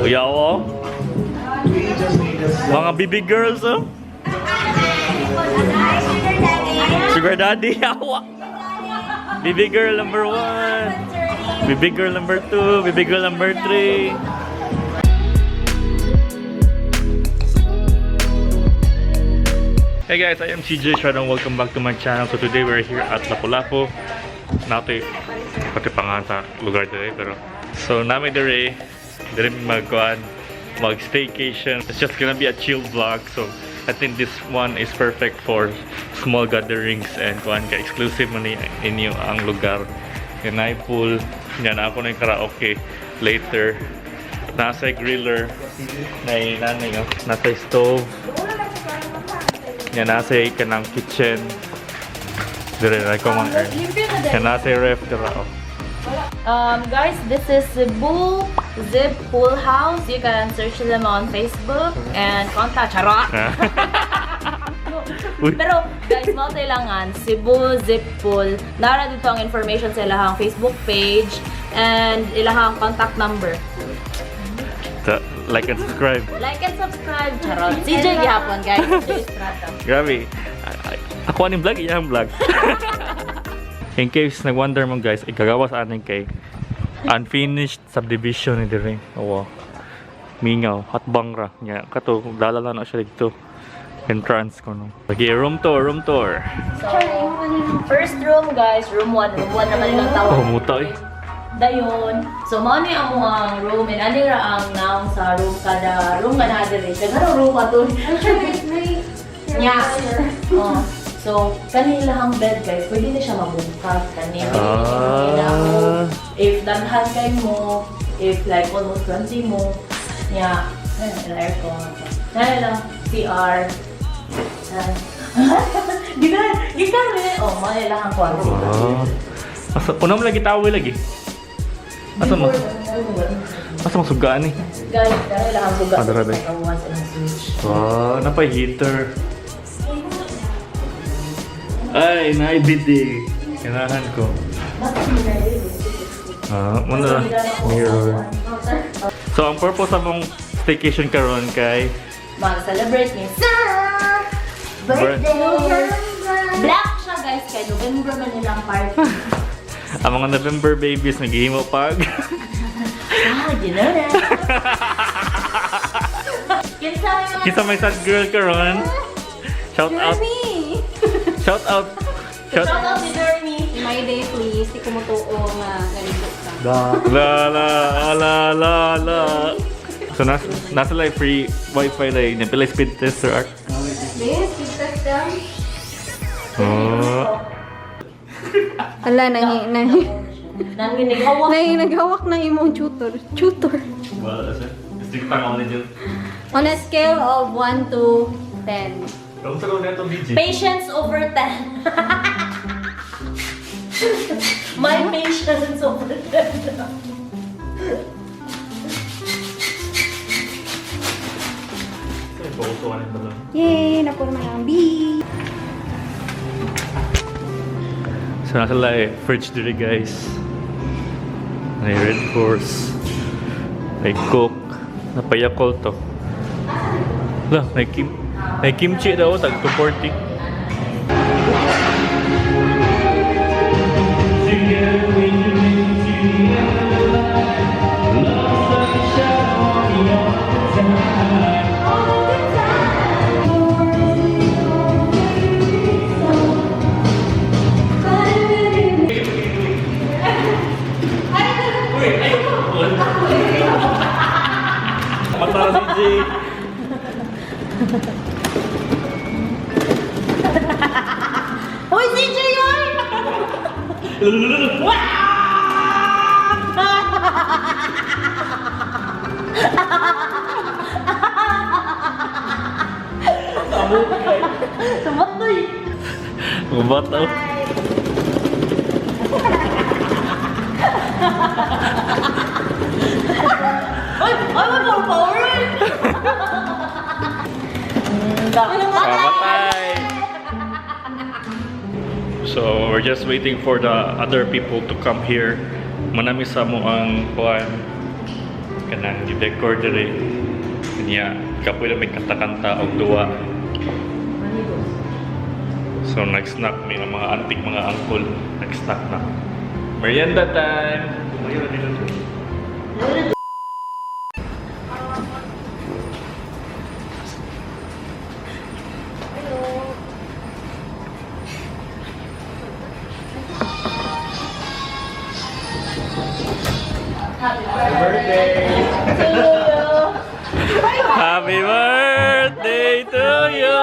Yaw, oh. Mga baby girls, oh. Sugar daddy, yawa. Baby girl number 1. Baby girl number 2. Baby girl number 3. Hey guys, I am CJ Shred and welcome back to my channel. So today we're here at Lapu-Lapu. Natoy pati pa nga sa lugar dire, pero so nami dire dire mi magkuan mag staycation. It's just gonna be a chill vlog. So I think this one is perfect for small gatherings and kuan ka exclusive man ni inyo ang lugar. Yung naay pool, yan ako na yung karaoke later. Nasa griller, na nanay, oh, nasa stove. Yan, nasa kanang kitchen. Dire na ko mang air. Yan, nasa ref dira, oh. Guys, this is Cebu Zip Pool House. You can search them on Facebook and contact. Charot! Uy. Pero guys, mao lang Cebu Zip Pool. Nara dito ang information sa ilahang Facebook page and ilahang contact number. Like and subscribe. Like and subscribe. Charot. CJ gihapon, guys. CJ Estrada. Grabe. Ako aning vlog, iyang vlog. In case nag-wonder mo guys, igagawa sa aning kay unfinished subdivision ni dire. Oo. Mingaw, hatbang ra. Nya kato dala na siya dito. Entrance ko no. Okay, room tour, room tour. So, first room, guys, room 1. Room 1 naman ilang tawag. Oh, muta eh. Dayon. So mao ni amo ang room and ani ra ang naong sa room kada room nga naa diri. Daghang room ato. Nya. Oh. So kanila ang bed, guys, pwede na siya mabungkag kani. Ah. If daghan kay mo, if like almost 20 mo, nya, ayun, aircon. Naa lang CR. Gikan, gikan eh. Oh, mao ni lang ang kwarto. Ah. Asa una mo lagi tawo lagi. Asa mo? Asa mo sugaan eh? Guys, dahil lang ang suga Ah, dara, sa kawas ilang switch. Wow, napay heater. Ay, naibidi. Kailangan ko. Ah, muna mirror. So, ang purpose among staycation karon kay Mag-celebrate ni sa birthday. Black siya, guys, kay November man nilang party. Ang mga November babies naghihimo pag Ah, you know that. Kinsa may mga Kinsa may sad girl karon? Shout out. Shout out. Shout Shout out si Jeremy. My day, please. Di ko mutuo nga naligo ka. La la la la la. So nasa like free wifi like napila speed tester art. Yes, speed test lang. Oh. Ala, nangi, nangi, Nanginig hawak. nangi, naghawak ng imong tutor. Tutor. Wala sir. Stick pa nga ulit. On a scale of 1 to 10. Kamu sa neto DJ. Patience over 10. My patience over 10. Yay! Napurma na ang B! So nasa like fridge diri, guys. May Red Horse. May Coke. Napayakol to. La, may kimchi daw tag 240. Mata si Jay. Hoy, CJ yun! Tumatay! Bata. Ay! Ay, may more power! Kamatay! So, we're just waiting for the other people to come here. Manami sa mo ang kuan kanang Kanang i-decor diri. Kanya, kapoy lang may kanta-kanta og duwa. So, nag-snack may mga antik mga angkol. Nag-snack na. Merienda time! Tumayo na nila to. Happy birthday to you!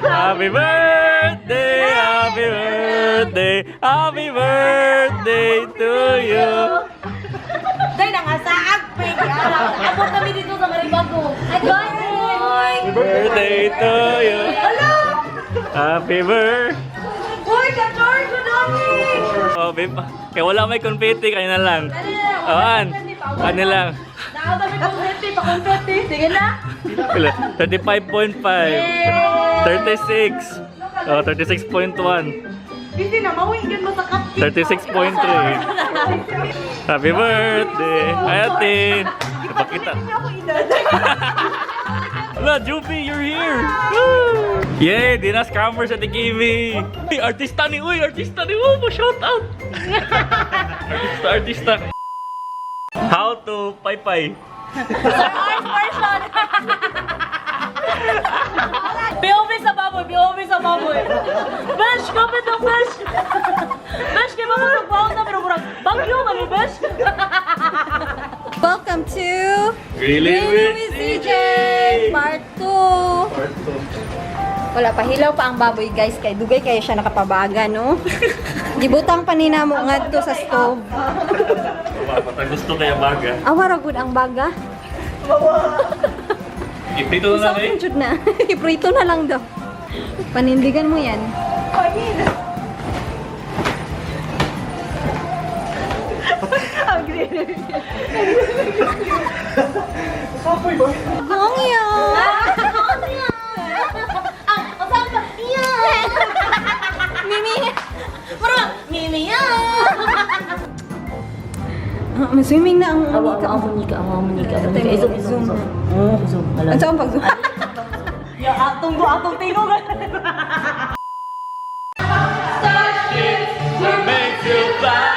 Happy birthday! Happy birthday! Happy birthday to you! Day, nangasaag, pwede. Abot kami dito sa Maribago. Bye! Birthday to you! Happy birthday! Uy, ka-charge ko dami! Oh, babe. Kaya wala may confetti, kayo na lang. Awan. Ano lang. Nakakami confetti, pa-confetti. Sige na. Pila? 35.5. 36. Oh, 36.1. Hindi na, mawigyan mo sa cupcake. 36.3. Happy birthday! Ay, ate! Napakita. Wala, Juby, you're here! Woo! Yay! Di na scammer sa TV! Uy, artista ni! Uy, artista ni! Oh, shout out! Artista, artista! How to paypay. Arts version! POV sa baboy, POV sa baboy. Besh, kapit ang besh! Besh, kaya ba magbaon na pero murag bagyo man ni besh. Welcome to Really Really with CJ Part 2. Part 2. Wala pa, hilaw pa ang baboy, guys, kay dugay kayo siya nakapabaga, no? Gibutang pa ni namo ngadto sa stove. Gusto kaya baga. Awa ra gud ang baga. Iprito na lang eh. Sa jud na. Iprito na lang daw. Panindigan mo yan. Gongyo! Ang kasama, yeah! Mimi! Murag, mimi, yeah! Ah, swimming na ang Awa, awa, munika, awa, munika, awa, munika. Zoom, zoom, zoom. Oh, zoom. Ang saan pag-zoom? Ya, atong go, atong tingog. We're made to fly.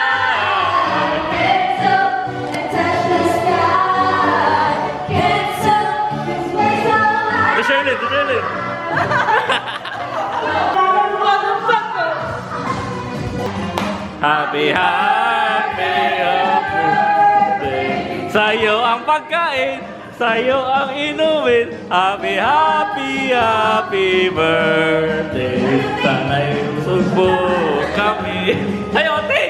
To Shirley, to Shirley. Happy, happy birthday. Sa'yo ang pagkain, sa'yo ang inumin. Happy, happy, happy birthday. Sana'y sugbo kami. Ay, ote!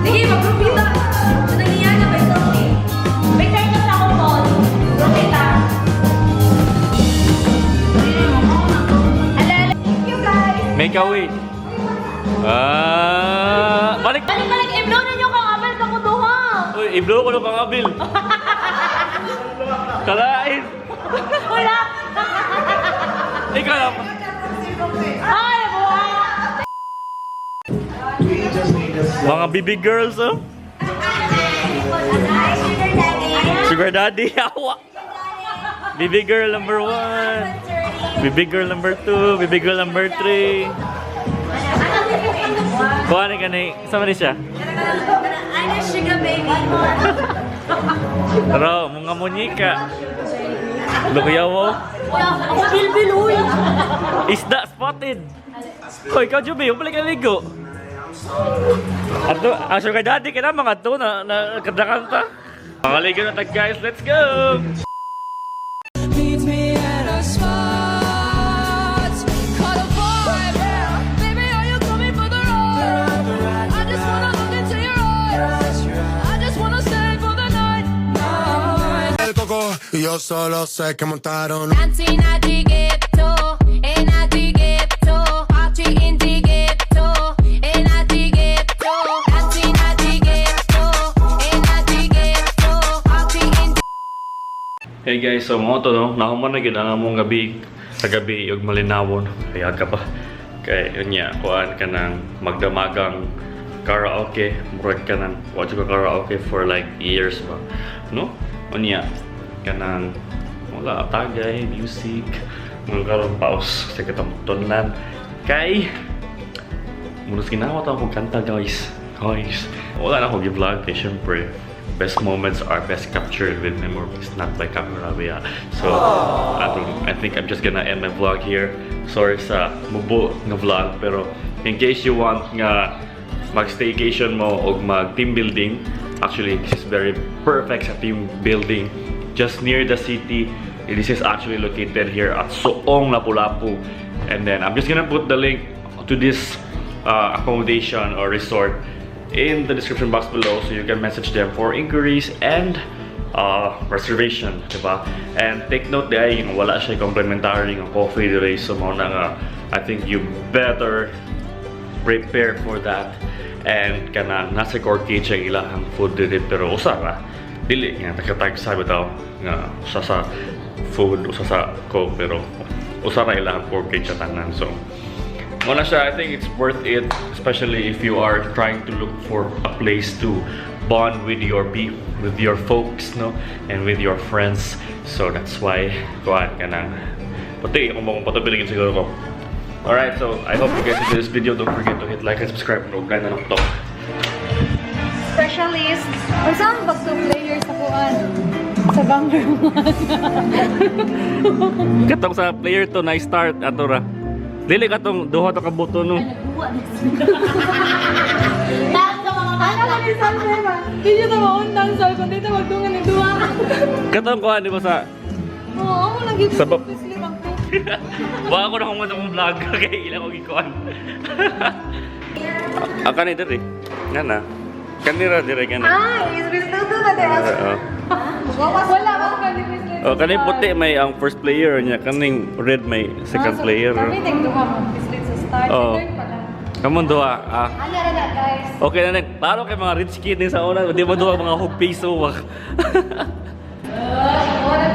Sige, mag-grupita. Nangyayari na ba ito? Picture ka sa akong phone. Grupita. Make a wish. Ah, balik. Balik, balik, i-blow ninyo kang abel ka kuduha. Uy, i-blow ko na pang abil. Kalain. Wala. Ikaw lang. Ay, buha. Mga baby girls, oh. Sugar daddy, awa. Baby girl number 1. Baby girl number 2. Baby girl number 3. Kuha ni kanay. Sama ni siya? I'm a sugar baby. Pero, mga muñeca. Lukuyaw mo. Wala, ako bilbil, uy. Isda spotted! Hoy, ikaw Juby, yung pala kaligo. Ato, ang sugar daddy ka na mga to na, na kanta. Mga ligo na tag guys, let's go! Meet me at our spots. Caught a vibe, yeah. Baby, are you coming for the ride? I just wanna look into your eyes. I just wanna stay for the night. Night. El coco, y yo solo sé que montaron. Hey guys, so mga to no, nahuman na gid ang among gabi sa gabi ug malinawon. Kaya ka pa. Kay yun niya, kuan ka ng magdamagang karaoke, murag ka ng watch ko karaoke for like years ba. No? Unya, kanang wala tagay, music, mga karon pause sa katong tunlan. Kay munos ginawa to akong kanta, guys. Guys, wala na ako gi-vlog kay syempre best moments are best captured with memories, not by camera ba. So, I think I'm just gonna end my vlog here. Sorry sa mubo nga vlog, pero in case you want nga mag-staycation mo o mag team building, actually this is very perfect sa team building. Just near the city. This is actually located here at Suong, Lapu-Lapu. And then I'm just gonna put the link to this accommodation or resort in the description box below so you can message them for inquiries and reservation, diba? And take note diay nga wala siya complimentary nga coffee dire, so mao na nga I think you better prepare for that. And kanang nasa corkage ang ilahang food dire, pero usa ra, dili nga nakatag sabi daw nga usa sa food, usa sa coke, pero usa ra ilahang corkage sa tanan. So mao na siya, I think it's worth it, especially if you are trying to look for a place to bond with your folks, no, and with your friends. So that's why, kuan ka nang, pati, kung bakong patubiligin siguro ko. Alright, so I hope you guys enjoyed this video. Don't forget to hit like and subscribe. And na ng to. Specialist. Unsa ang back to player sa kuan? Sa banger one. Katong sa player to na start ato ra. Dili katong duha to ka buto, no. Nagbuwa na sila. Taas ka mga bata. Ano ni Salve ba? Di siya na maundang sal kundi ta magdungan ni duha. Katong kuan di ba sa Oo, amo lang gyud. Baka ko na kung akong vlog kay ilang ko gikuan. Ah, kani diri. Nga na. Kanira diri kana. Ah, is Riznudo na din. Oo. Wala ako kani Miss. Oh, kaning puti may ang first player niya, kaning red may second player. Kami ning duha mo Miss sa start. Oo. Third pala. Kamon duha. Ah. Ano na guys? Okay na, klaro kay mga rich kid din sa una, di mo duha mga hug piso. Wak.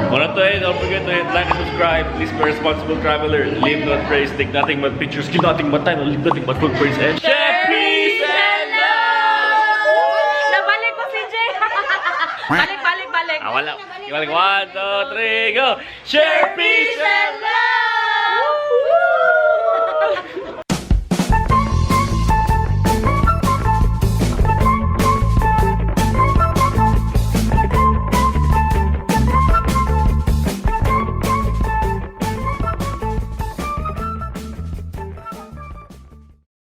Muna to eh, don't forget to hit like and subscribe. Please be a responsible traveler. Leave no trace, take nothing but pictures, give nothing but time, leave nothing but footprints, and share peace and love! Nabalik ko si Jay. Balik, balik, balik. Ah, wala. Ibalik. One, two, three, go! Share peace and love!